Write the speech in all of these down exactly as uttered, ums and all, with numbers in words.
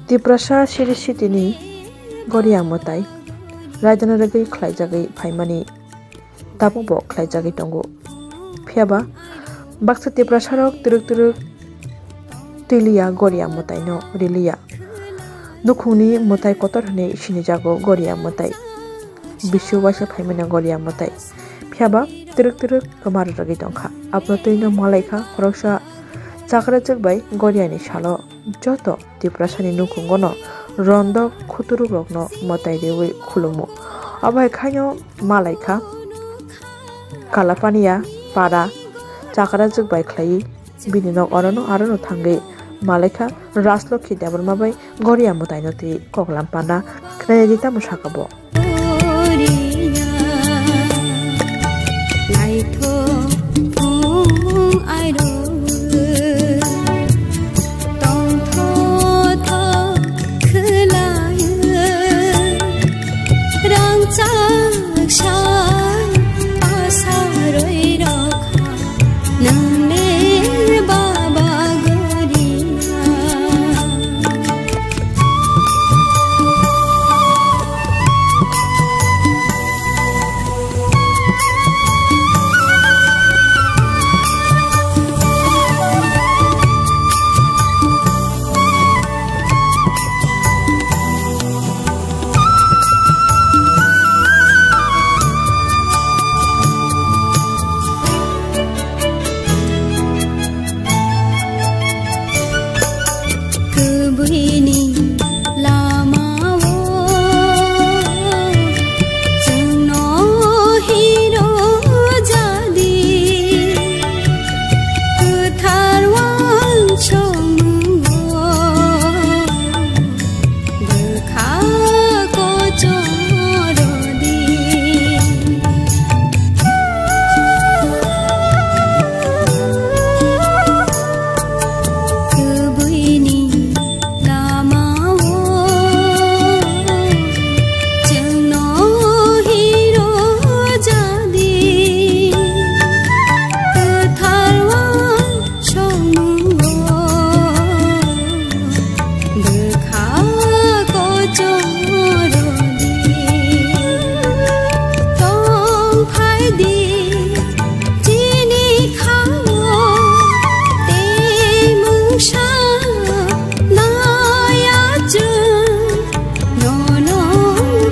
Tiprasa Siri City ni Goria mwtai raidana rwgwi khlaijagwi phaimani tabukbo khlaijagwi tongo. Phiyaba baksa Tiprasarok twrwk twrwk twiliya Goria mwtaino riliya. Nukhungni mwtai kotor hwnwi sinijago Goria mwtai. Bisio waisa phaimani Goria mwtai. Phiyaba twrwk twrwk kwma rwrwgwi tongkha. Abono twino malaikha khoroksa chakrajwk bai Goriani salo joto Tiprasani nukhungono rondok khuturukrokno mwtai riwi khulumo. Abo hai khaino malaikha Kalapaniya para chakrajwk bai khlaiwi bini nok orono arono thangwi malaikha Rajlokhi Debbarma bai Goria mwtaino twi koklam panda khnaidi tamo saka bo. Kwbwini lamao chwngno hino jadi, kwthar uansukmungo bwkha kochorodi. Kwbwini lamao chwngno hino jadi, kwthar uansukmungo bwkha kochorodi. Tongphaidi chini khao tei mungsa naya chwng nono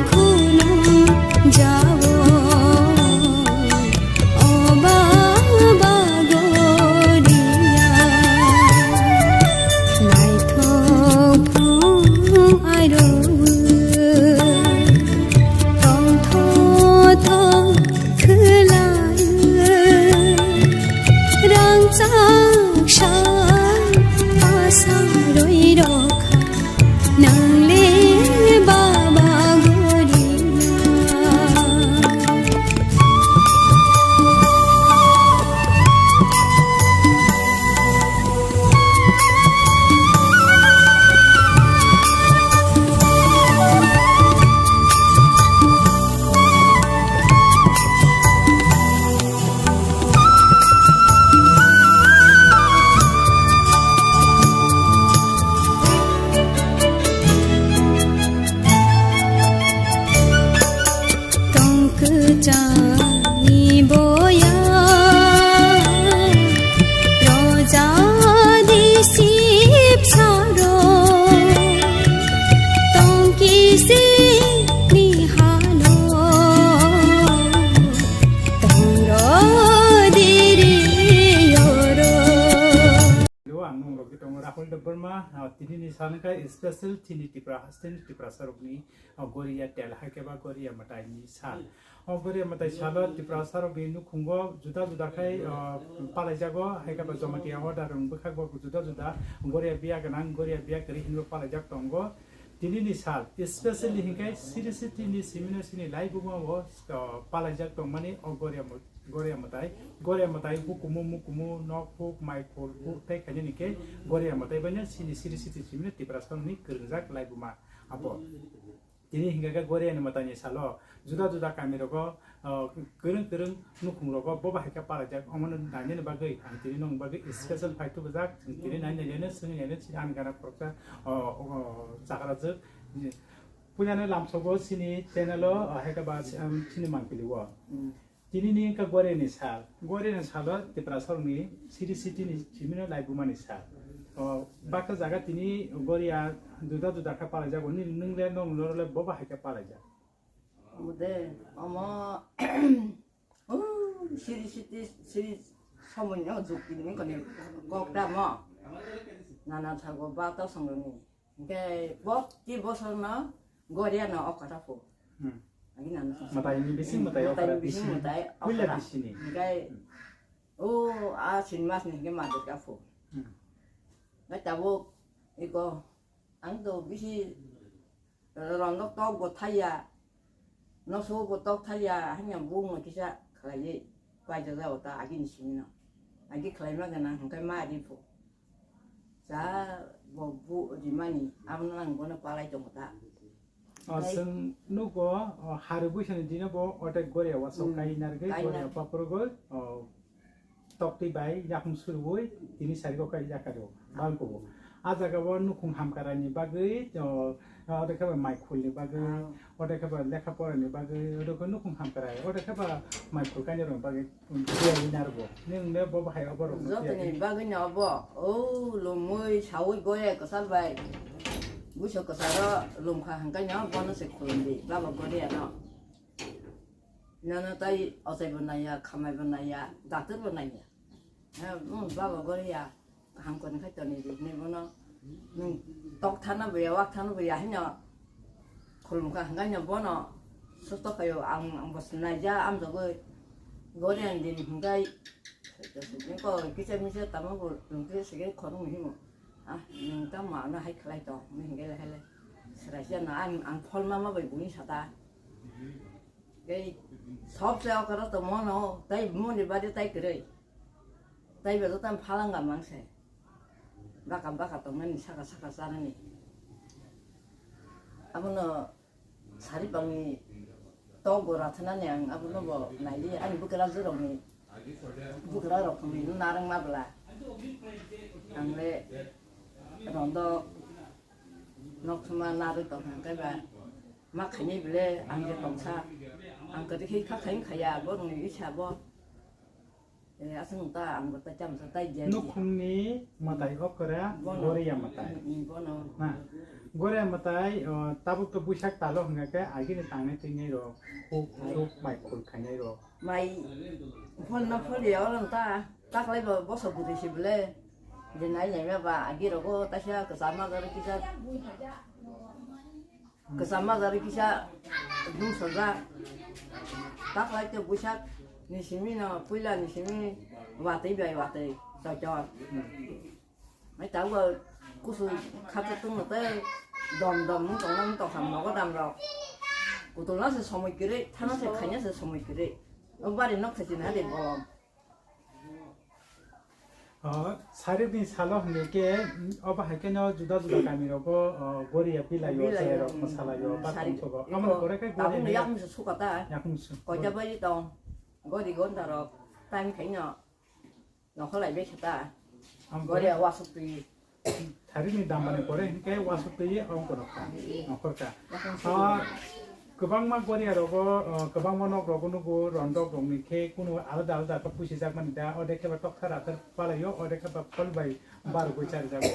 khulum jao. O baba Goria, naithok phung airo, tongthokthok khwlai, rangchak sak pasarwi rokha. Nang le baba Goria. Tong kwchangni boya rojadi sipsaro, tong kisini halo tong rodiri yoro. Hello, ang nung rogwi tongo Rahul Debbarma, ah, tini ni sal wngkha special chini Tipra haste ni Tiprasa rokni, ah, Goria tel, hai khe ba Goria mwtai ni sal. O Goria mwtai salo Tiprasa rokni nukhungo juda juda khai, ah, palaijago, hai khe ba Jamatia order rok bwkhak bo juda juda Goria biya gwnang, Goria biya kwrwi hinwi palaijak tongo. Tini ni sal, specially hinkhe Sri Sri ni simino sini laibuma bo, ah, palaijak tongmani o Goria mo-, Goria mwtai, Goria mwtai hukumu mukumu, nok huk, mai khul huk, tei khainani khe Goria mwtai baino sini Sri Sri simino Tiprasa ni kwrwngjak laibuma abo. Tini hinkhe khe Goria ni mwtai ni salo juda juda kami rogo, ah, kwrwng kwrwng nukhung rogo bo bahai khe palaijak. Omo no nainani bagwi ang tini nong bagwi special phai tubujak. Tini nainani swngwi nainani ani gana khoroksa, oh, oh, chakrajwk. Puilano lamsogo chini channel o, ah, hai khe ba, um, chini mangpili o. Tini ni wngkha Goria ni sal. Goria ni salo Tiprasa rokni city city ni simi no laibuma ni sal. O, baksa jaga tini Goria juda juda khe palaijago. Nini nwng le nong loro le bo bahai khe palaijak. Mode, omo, o, city city, city somoi no juk tini wngkha ni kok ta mo. Nana thago ba ta song ni. Hingke bo ti bosor no Goria no okra pho. Hmm. Agi nang song. Mwtai ni bising mwtai okra bising. Mwtai ni bising mwtai puila okra. Bising ni. Hingke, hmm, o a sin mas ni hingke ma deka pho. Hmm. Ngai tabuk iko ang to bisi rondok tok bo thaya. Noso bo tok thaya hanya bung no kisa khlaiwi paijak jao ta agi ni simi no. Agi khlaima gana hingke ma ri pho. Cha bo bu rimani, abono ang bono palai tongo ta. O, chwng nugo, o, hari buisani dino bo otek Goria wasok, hmm, kai narwgwi, kai Goria na- paphurgwi, o, toktwi bai yakhung surwi tini sarigo kai yakarwi balkubo. A jaga o nukhung hamkara ni bagwi, o, otek khe bai mai khul ni bagwi, ah, otek khe bai lekha pora ni bagwi, otek khe nukhung hamkara, otek khe bai mai khul kainwi rok bagwi. Tiyari narwgo. Nwng le bo bahai obo rok no tiyari. Jotoni bagwi no obo. O lomwi sawi Goria kwchar bai. Buiso kwcharo lomkha hwnkhai no bono se khulumdi. Baba Goria no. Nono tai ochai bo naiya, khamai bo naiya, doctor bo naiya. Ha, um, Baba Goria. Kaham kwrwng khe toni di hinwi bono nwng tok thana bo ya, wak thana bo ya haino khulumkha hwnkhe no bono susto khaio ang, ang bo sinai ja amjogwi Goria ni din hwnkhe ko kisa misa tamo bo nwng khe sige khorang himo. Ah, nwng tamo ano hai khlai tong hinwi hwnkhe le hai le swrai se no ang, ang pholma ma bai buini sata. Tei sobse okoro tongmo no tei moni bade tai kwrwi. Tai bedo tam phalanga mangse. Baka baka tongnani saka saka chanani. Abono sari bangni tok bo rathanani ang abono bo naidi ani bwkra jurokni bwkra rokni narang mabla. Ang le rondo nok thuma narwi tong khe ba ma khaini bile ang je tongsa. Ang kwrwi khe kha khaini khaya borokni isa bo. Eh, aswk ta ang bo ta chamsa tai je. Nukhungni mwtai okra bono. Goria mwtai. Mm, mm, bono. Na, Goria mwtai, o, tabuk to buisak talo hwnkha khe agini tangnai twinai rok, huk, huk, mai khul khainai rok. Mai phol na phol ya orang ta, taklai bo boso bwrwi si bwle. Je nai nai ma ba agi rogo ta sia kwchama gari kisa. Kwchama gari kisa dum soja. Taklai te buisak ni simi no puila ni simi watwi bai watwi sochor. Mai tabuk kusu khato tungno tei dom dom wng tongna wng tongkha mogo dam rok. Kutulna se somoi kwrwi, thana se khaina se somoi kwrwi. O bari nok se chini hade bolong. O, sarikni salo hwnwi khe, obo hai kheno juda juda kami rogo, o, Goria bilaio, bilaio, chwrai rok, mm, mwsalaio, mm, ba sari-, tongsogo. Iko, aboni pore khe tabukno Goria yakung se sukata. Yakung se. Koita bai tong. Gori gonda rok. Time khaino. Nokholai bai khe ta. Ang Goria wasuk twi. Tharini dambani pore hinkhe wasuk twi ongkoro kha. Nokor kha. Ah, kwbangma Goria rogo, ah, kwbangma nok rogo nugo rondok rokni khe kunu alada alada khe puisi jakmani da, ode khe ba tokthar athar palaio, ode khe ba phol bai barogwi charijago.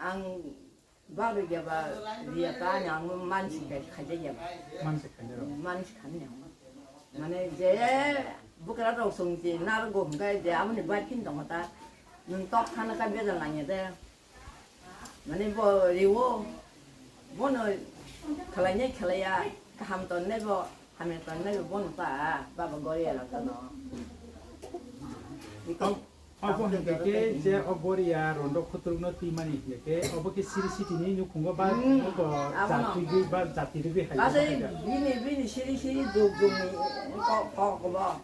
Ang Bagwi ya ba, riya ta ani ang mansi kai khaja ya ba. Mansi khaja rok. Mansi khan ya. Mane je bukra rok song je nar go hwnkhe je aboni bai phin tong ta. Nwng tok thana ka bejal nang ya de. Mane bo riwo. Bono khalai ne khalai ya. Kaham ton ne bo. Hamya tongnai bo bono ta, baba Goria rok no. Bikon. Abo hwnkhe khe je o Goria rondok khutrukno twimani hwnkhe khe obo khe siri sitini nukhungo ba, hmm, obo abono. Jatwi gwi ba jati rwgwi hai. Asai bini, bini siri siri jug jug ni kok, kok bo.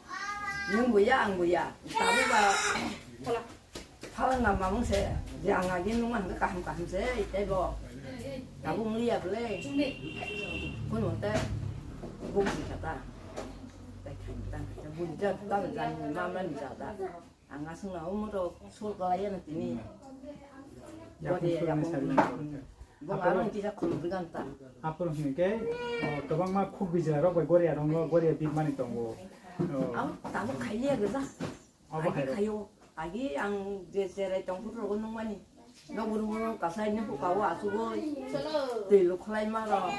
Nwng bo ya, ang bo ya. Tabuk ba. Phalangna mamung se, je ang agi nungma hwnkhe kaham kaham se, tei bo. Tabuk wng ya bwle. Kun wng te bung si kata. Tai khain ta. Bung ja ta ja ma ma ni ja ta. Ang aswk na omo to sul kala ya na tini. Yakung Bode sul ni yakung. Sari na. Bung Apa arung lo? Kisa khuluk gan ta. Aphuru hwnkhe, o, kwbangma khuk bijla rok bai Goria rong o, Goria bit mani tongo. O. Ang tabuk khailiya gajak. Abo Agi hai rok. Khayo, agi ang je cherai tong phuru rogo nung mani. Nog buru buru kasai ni buka o asugo. Twi lo khlai ma ro.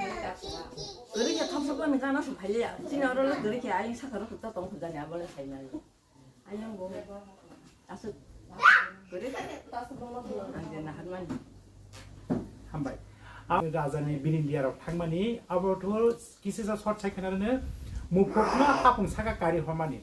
Gari khe thomsa bani gana su khailiya. Chini oro lo gari khe ayang saka ro khuta tong khujani abo le khaina. Ayang bo. Aswk. Gari. Ang je nahar mani. Hambai. A rajani birindia rok thangmani abo thul kisisa short sai khna rwno muphukno hapung saka kari hormani.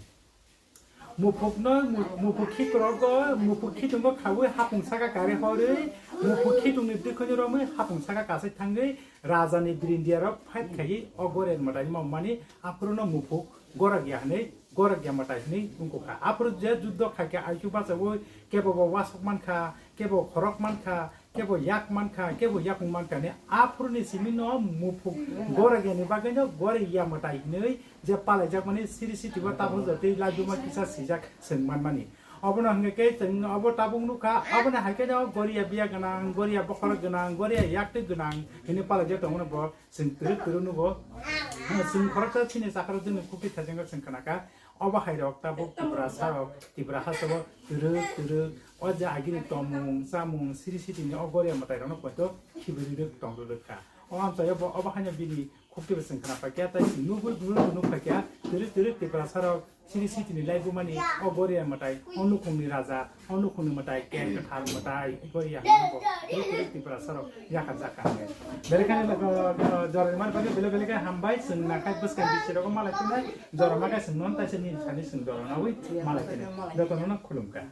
Muphukno mu-, muphuk khitrogo, muphuk khitungo khawi hapung saka kari horwi, muphuk khitungni bwkhwni romwi hapung saka kasai thangwi rajani birindia rok fight khaiwi o Goria mwtai mamani aphuru no muphuk Gorakya hwnwi, Gorakya mwtai hwnwi wngkha. Aphuru je juddo khaikhe aichu bachawi kebo bo wasuk mankha, kebo khorok mankha, kebo yak mankha, kebo yakung mankha hwnwi aphuruni simi no muphuk Gorakyani bagwi no Gorakya mwtai hwnwi je palaijakmani siri siti bo tabuk jotwi laibuma kisa sijak swng manmani. Obono hwnkhe khe chwng obo tabuk nukha, aboni hai khe no Goria biya gwnang, Goria bokhorok gwnang, Goria yaktwi gwnang hwnwi palaijak tongmani bo. Chwng twrwk twrwk nugo. Chwng khoroksa chini chakra chwngni kukti thajengno chwng khnakha. Obo hai rok tabuk Tiprasa rok, Tipra hasteo twrwk twrwk o je agini tongmung, chamung, siri sitini o Goria mwtai rokno poito khibirirwk tongrwrwk kha. O amchaio bo obo haino bini kukti bo chwng khna paikha, tai chwng nugwi gurung nuk paikha, twrwk twrwk Tiprasa rok. Sini sitini laibumani o Goria mwtai, o nukhungni raja, o nukhungni mwtai, ker kwthar mwtai, Goria hwnwi bo, Tiprasa rok yakha jakha hwnwi. Berekhani, uh, uh, jorani man bagwi bele bele khe hambai, chwng nakhai bwskang bisi rogo malai khe nai, jora makai chwng non taisa ni thani chwng jora nawi malai khe nai. Jotono no khulumkha.